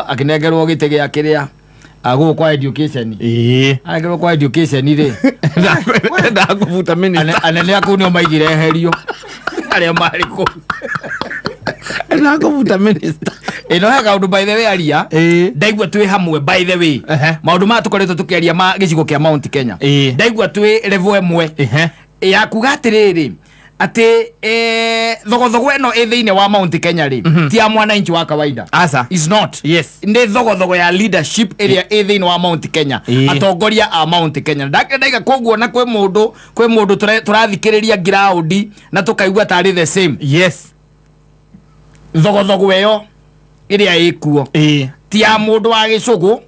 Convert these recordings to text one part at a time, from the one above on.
Akĩnengerwo gĩtĩ gĩa kĩrĩa gũkũ kwa education. Anengerwo kwa education rĩ, Ndakũbuta minister. Anene aku nĩo maigire eherio arĩa marĩ kũu. Ndakũbuta minister. Ĩno he kaũndũ, by the way, aria. Ndaigua twĩ hamwe, by the way. Maũndũ maya tũkoretwo tũkĩaria ma gĩcigo kĩa Mount Kenya, ndaigua twĩ level ĩmwe ya kuga atĩrĩrĩ atĩ thogothogo ĩno ĩ thĩinĩ wa Mount Kenya rĩ, ti ya mwananchi wa kawaida. Aca. Is not. Nĩ thogothogo ya leadership ĩrĩa ĩ thĩinĩ wa Mount Kenya, atongoria a Mount Kenya. Ndaiga koguo na kwĩ mũndũ tũrathikĩrĩria ground na tũkaigua tarĩ the same. Thogothogo ĩyo ĩrĩa ĩkuo ti ya mũndũ wa gĩcũgũ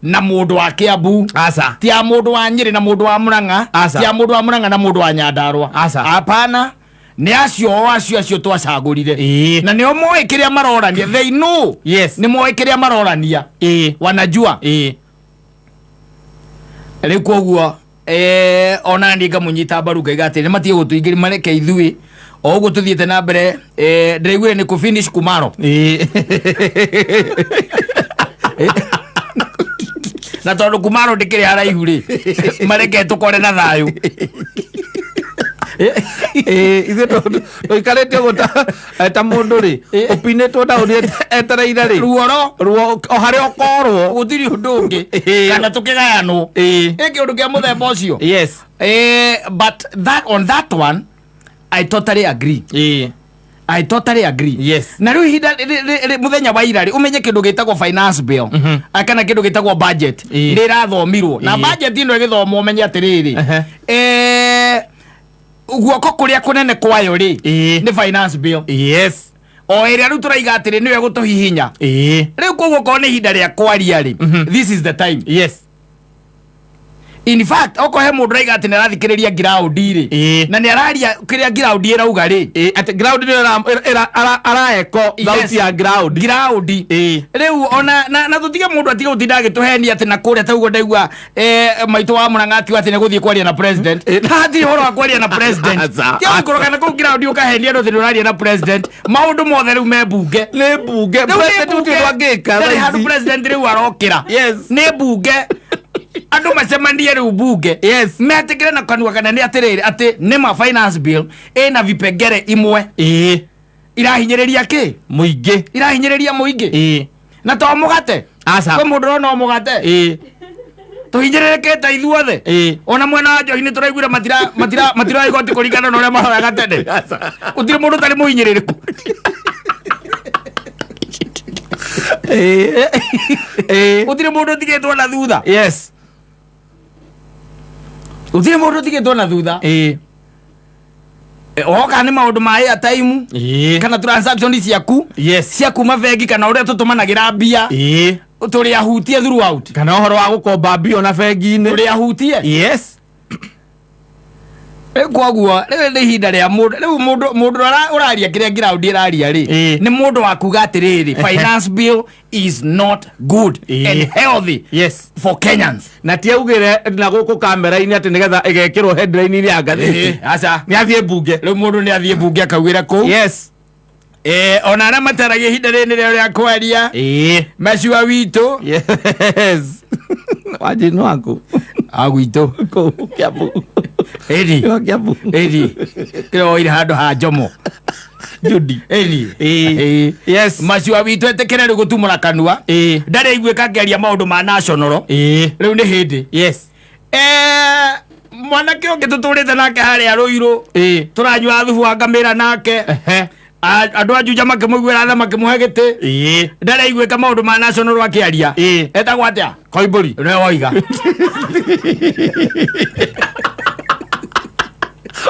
na mũndũ wa Kĩambu, Aca. ti ya mũndũ wa Nyĩrĩ na mũndũ wa Mũrang'a, Aca. ti ya mũndũ wa Mũrang'a na mũndũ wa Nyandarũa. Aca. Hapana, nĩ acio o acio twacagũrire, na nĩo moĩ kĩrĩa marorania. They know. Nĩ moĩ kĩrĩa marorania. Wanajua. Rĩu koguo ona niĩ ngamũnyita mbaru, ngaiga atĩ nĩ matige gũtũingĩria, mareke ithuĩ o ũguo tũthiĩte na mbere. Ndĩraiguire nĩ kũ finish kumaro. Na tondũ kumaro ndĩkĩrĩ haraihu rĩ, mareke tũkore na thayũ. Ithuĩ tũikarĩte ũguo ta mũndũ rĩ ũpinĩtwo ndaũri etereire rĩ ruoro. Ruo o harĩa ũkorwo. Gũtirĩ ũndũ ũngĩ. Kana tũkĩgayanwo ĩ kĩũndũ kĩa mũthemba ũcio. But that on that one I totally agree. I totally agree. Na rĩu ihinda mũthenya wa ira rĩ, ũmenye kĩndũ gĩtagwo finance bill, kana kĩndũ gĩtagwo budget, nĩ ĩrathomirwo na budget ĩno ĩgĩthomwo, ũmenye atĩrĩrĩ, guoko kũrĩa kũnene kwayo rĩ, nĩ finance bill, o ĩrĩa rĩu tũraiga atĩrĩ nĩyo ĩgũtũhihinya. Rĩu koguo korwo nĩ ihinda rĩa kwaria rĩ, this is the time. In fact, okorwo he mũndũ raiga atĩ nĩ arathikĩrĩria ground rĩ, na nĩ araria kĩrĩa ground ĩrauga rĩ, Atĩ ground nĩyo araeko thauti ya ground. Ground. Rĩu ona na tũtige mũndũ atige gũtinda agĩtũhenia atĩ na kũrĩa taguo ndaigua maitũ wa Mũrang'a akiuga atĩ nĩ gũthiĩ kwaria na president. Hatirĩ ũhoro wa kwaria na president. Aca. Tiga gũikũrũka na kũu ground ũkahenia andũ atĩ nĩ ũraria na president. Maũndũ mothe rĩu me mbunge. Nĩ mbunge. Rĩu nĩ President mbunge. gũtirĩ ũndũ angĩka Ndarĩ thaa handũ ici. president rĩu arokĩra. Nĩ mbunge, andũ macemanie rĩu mbunge, metĩkĩre na kanua kanene atĩrĩrĩ atĩ nĩma finance bill ĩna vipengere imwe irahinyĩrĩria kĩ? Mũingĩ. Irahinyĩrĩria mũingĩ. Na to mũgate. Aca. Kwĩ mũndũ ũrona o mũgate. Tũhinyĩrĩrĩkĩte ithuothe. Ona mwena wa njohi nĩ tũraiguire matira igoti kũringana na ũrĩa mahoyaga tene. Gũtirĩ mũndũ ũtarĩ mũhinyĩrĩrĩku. Gũtirĩ mũndũ ũtigĩtwo na thutha. Gũtirĩ mũndũ ũtigĩtwo na thutha. Oka nĩ maũndũ ma airtime kana transaction ciaku cia kuma bengi kana ũrĩa tũtũmanagĩra mbia, tũrĩ ahutie throughout. Kana ũhoro wa gũkomba mbia na bengi-inĩ. Tũrĩ ahutie. Rĩu koguo rĩu nĩ ihinda rĩa mũndũ, rĩu mũndũ ũraria kĩrĩa ground ĩraria rĩ, nĩ mũndũ wa kuga atĩrĩrĩ, finance bill is not good and healthy for Kenyans. Na ti augire na gũkũ kamera-inĩ atĩ nĩgetha ĩgekĩrwo headline-inĩ ya ngathĩti. Aca. Nĩ athiĩ mbunge. Rĩu mũndũ nĩ athiĩ mbunge akaugĩra kũu. Ona arĩa mataragia ihinda rĩrĩ nĩrĩo rĩa kwaria. Macua witũ. Yes, wanjini waku. Agwitũ. Kũu Kiambu. Ĩni. Wa Kiambu. Ĩni kĩrĩa woire handũ ha Njomo. Judy. Ĩni. Macua witũ etĩkĩre rĩu gũtumũra kanua. Ndarĩ aiguĩka akĩaria maũndũ ma national. Rĩu nĩ hĩndĩ. Mwanake ũngĩ tũtũrĩte nake harĩa Rũirũ, tũranyua thubu wa ngamĩra nake. Andũ a Juja makĩmũiguĩra tha, makĩmũhe gĩtĩ. Ndarĩ aiguĩka maũndũ ma national akĩaria. Etagwo atĩa? Koimbũri. Nĩwe woiga.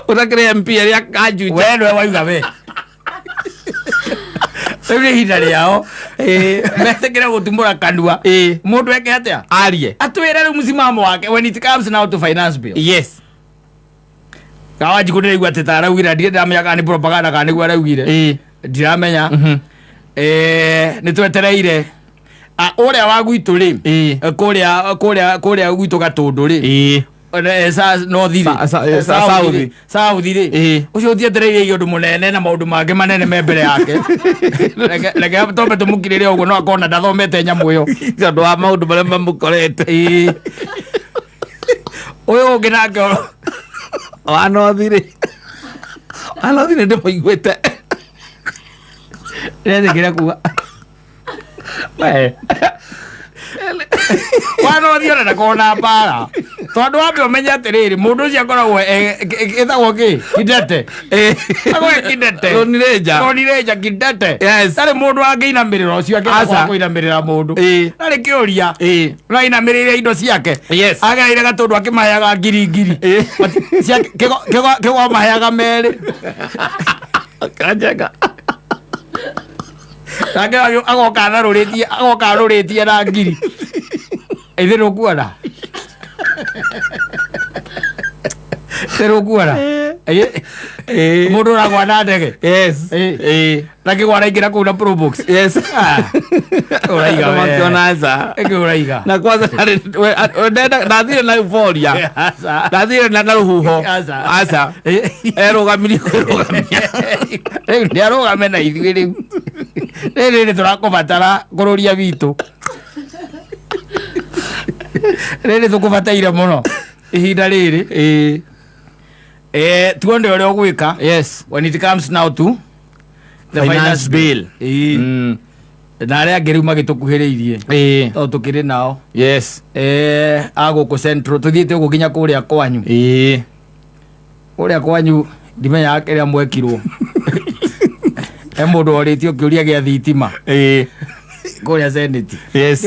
Ũtakĩrĩ MP arĩa kanjunja. We nĩwe waiga we. Rĩu nĩ ihinda rĩao metĩkĩre gũtumũra kanua. Mũndũ eke atĩa? Arie. Atwĩre rĩu msimamo wake when it comes now to finance bill. Kawanjikũ ndĩraigua atĩ ta araugire, ndirĩ ndĩramenya kana nĩ propaganda kana nĩguo araugire. Ndiramenya. Nĩ twetereire. Ũrĩa wa gwitũ rĩ, kũrĩa gwitũ Gatũndũ rĩ, North rĩ. South. Rĩ. South rĩ. Ũcio ũtietereire ũndũ mũnene na maũndũ mangĩ manene me mbere yake. Reke twambe tũmũkirĩre ũguo, no akona ndathomete nyamũ ĩyo. Tondũ wa maũndũ marĩa mamũkorete. Ĩĩ. Ũyũ ũngĩ nake wa North rĩ, wa North nĩ ndĩmũiguĩte. Ndetĩkĩra kuga We. Wa North ona ndakorwo na mbara, tondũ wambe ũmenye atĩrĩrĩ, mũndũ ũcio akoragwo ĩtagwo kĩ, kidete. Akoragwo e kidete. Lone Ranger. Lone Ranger kidete. Yes. Ndarĩ mũndũ angĩinamĩrĩra ũcio angĩenda Aca. kwaga kũinamĩrĩra mũndũ. Ndarĩ kĩũria. No ainamĩrĩire indo ciake. Agereire gatũndũ akĩmaheaga ngiri ngiri. Kĩgo amaheaga merĩ. Kanjega. Nake agoka atharũrĩtie, agoka arũrĩtie na ngiri ithe nũkuona, ithe nũkuona mũndũ ũragwa na ndege. Na kĩgwa araingĩra kũu na Probox. Ah, ũraiga we. Makiona nja. Ĩkĩ ũraiga? Na kwanza ndathire na euphoria. Aca. Ndathire na rũhuho. Aca. Aca. Erũgamirie kwĩrũgamia. Rĩu nĩ arũgame na ithuĩ rĩu rĩrĩ nĩ tũrakũbatara kũrũria witũ, rĩrĩ tũkũbataire mũno ihinda rĩrĩ. Tuone ũrĩa ũgwĩka when it comes now to the Finance bill. Ĩĩ. Na arĩa angĩ rĩu magĩtũkuhĩrĩirie, tondũ tũkĩrĩ nao a gũkũ Central, tũthiĩte ũguo nginya kũrĩa kwanyu. Kũrĩa kwanyu ndimenyaga kĩrĩa mwekirwo. He mũndũ orĩtio kĩũria gĩa thitima kũrĩa Senate.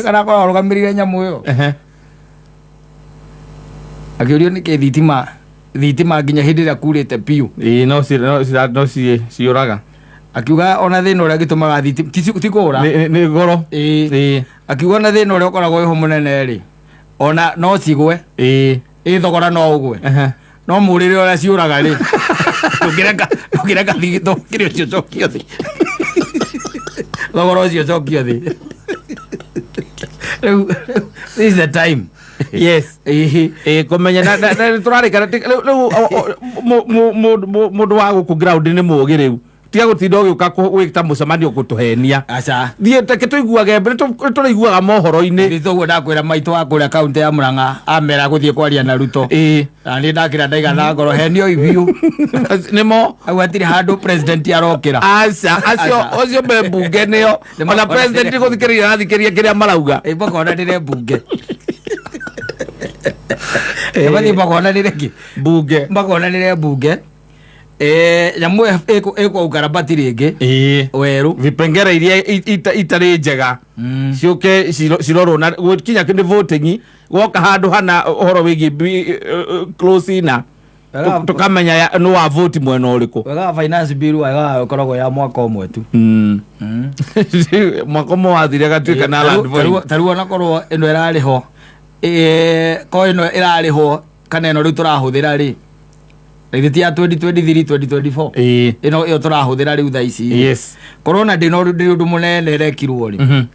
Kana akorwo arũgamĩrĩire nyamũ ĩyo. Akĩũrio nĩkĩ thitima nginya hĩndĩ ĩrĩa kurĩte biũ. Ĩĩ, no ciũraga. Akiuga ona thĩna ũrĩa gĩtũmaga thitima ti kũra. Nĩ goro. Ĩĩ. Akiuga ona thĩna ũrĩa ũkoragwo wĩho mũnene rĩ, ona no cigwe, ĩ thogora no ũgwe, no mũrĩre ũrĩa ciũraga rĩ, ndũngĩreka thigito kĩrĩa ũcio cokio thĩ, thogora ũcio cokio thĩ. Rĩu this is the time. Ĩhĩ. Ĩĩ, kũmenya na tũrarĩkana rĩu mũndũ wa gũkũ ground nĩ mũgĩ rĩu, tiga gũtinda ũgĩũka gwĩta mũcemanio gũtũhenia. Aca. Thiĩ reke tũiguage, nĩ tũrĩiguaga mohoro-inĩ. Nĩ toguo ndakwĩra maitũ wa kũrĩa kaunti ya Murang'a amera gũthiĩ kwaria na Ruto, na niĩ ndakĩra ndaigana ngoro henio ibiũ. Nĩmo. Hau hatirĩ handũ president arokĩra. Aca, acio Aca. ũcio me mbunge nĩo. Nĩ ona president gũthikĩrĩria arathikĩrĩria kĩrĩa marauga. Ĩ, makonanĩre mbunge. Mathiĩ makonanĩre kĩ? Mbunge. Makonanĩre mbunge. Nyamũ ĩyo ĩkwa ukarabati rĩngĩ werũ. Vipengere iria itarĩ njega ciũke cirorwo na gũkinya nĩ voting, gwoka handũ hana ũhoro wĩgiĩ close ina tũkamenya nĩ wa vote mwena ũrĩkũ. Wega wa finance bill, wega wayo ĩkoragwo ya mwaka ũmwe tu. Mwaka ũmwe wathire gatuĩka na land void. Tarĩu onakorwo ĩno ĩrarĩho, ko ĩno ĩrarĩhwo kana ĩno rĩu tũrahũthĩra rĩ, githĩ ti ya 2023 2024? Ĩĩ. Ĩno ĩyo tũrahũthĩra rĩu thaa ici rĩ. Korwo na ndĩna ndĩ ũndũ mũnene ĩrekirwo rĩ,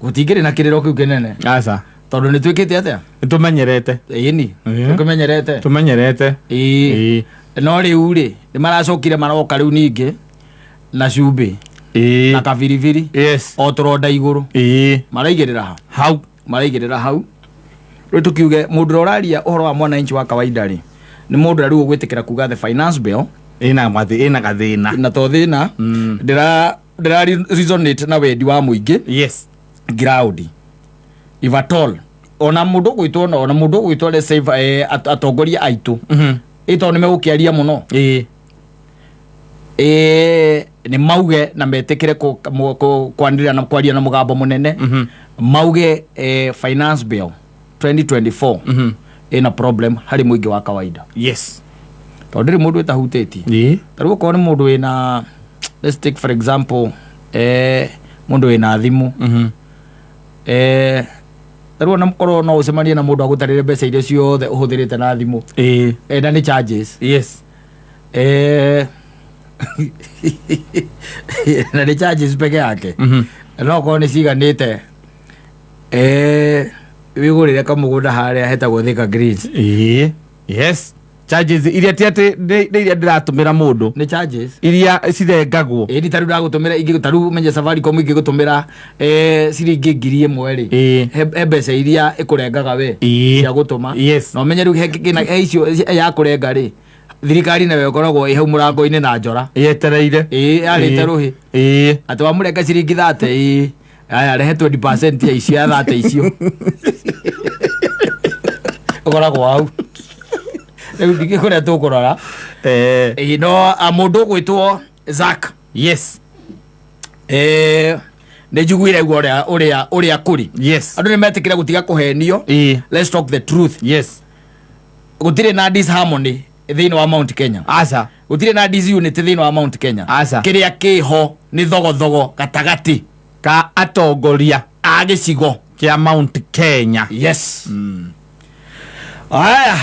gũtingĩrĩ na kĩrĩro kĩu kĩnene. Aca. Tondũ nĩ twĩkĩte atĩa? Nĩ tũmenyerete. Ĩni. Tũkĩmenyerete. Tũmenyerete. Ĩĩ. No rĩu rĩ, nĩ maracokire maroka rĩu ningĩ na cumbĩ na kabiribiri, o tũronda igũrũ. Maraigĩrĩra ha? Hau. Maraigĩrĩra hau. Rĩu tũkiuge mũndũ ũrĩa ũraria ũhoro wa mwananchi wa kawaida rĩ, nĩ mũndũ ũrĩa rĩu ũgwĩtĩkĩra kuga the finance bill ĩna gathĩna. Na to thĩna, ndĩra resonate na wendi wa mũingĩ ground, if at all ona mũndũ ũgwĩtwo, ona mũndũ ũgwĩtwo, let's say, atongoria aitũ, ĩ tondũ nĩ megũkĩaria mũno, nĩ mauge na metĩkĩre kwanĩrĩra na kwaria na mũgambo mũnene, mauge finance bill 2024 ĩna problem harĩ mũingĩ wa kawaida, tondũ ndĩrĩ mũndũ ĩtahutĩtie. Tarĩu okorwo nĩ mũndũ wĩna, let's take for example, mũndũ wĩna thimũ, tarĩu ona korwo no ũcemanie na mũndũ agũtarĩre mbeca iria ciothe ũhũthĩrĩte na thimũ, na nĩ charges, na nĩ charges peke yake, no korwo nĩ ciganĩte, Wĩgũrĩre kamũgũnda harĩa hetagwo Thika Greens. Ĩĩ, yes, charges iria ti atĩ nĩ iria ndĩratũmĩra mũndũ. Nĩ charges. Iria cirengagwo. Ĩni tarĩu ndagũtũmĩra ingĩ, tarĩu menye Safaricom ingĩgũtũmĩra ciringi 1000 rĩ, he mbeca iria ĩkũrengaga we cia gũtũma. Na ũmenye rĩu he kĩna he icio ya kũrenga rĩ, thirikari nayo ĩkoragwo ĩ hau mũrango-inĩ na njora. Yetereire. Ĩĩ, yarĩte rũhĩ. Atĩ wamũrenga ciringi 30, ĩĩ, aya rehe 20% ya icio ya 30 icio, ũkoragwo hau. Rĩu ndingĩ kũrĩa tũkũrora. Ĩĩ, no mũndũ ũgwĩtwo Zack. Nĩ njiguire guo ũrĩa kũrĩ. Andũ nĩ metĩkĩra gũtiga kũhenio. Let's talk the truth. Gũtirĩ na disharmony thĩinĩ wa Mount Kenya. Aca. Gũtirĩ na disunity thĩinĩ wa Mount Kenya. Aca. Kĩrĩa kĩho nĩ thogothogo gatagatĩ ka atongoria a gĩcigo kĩa Mount Kenya. Yes. Aya.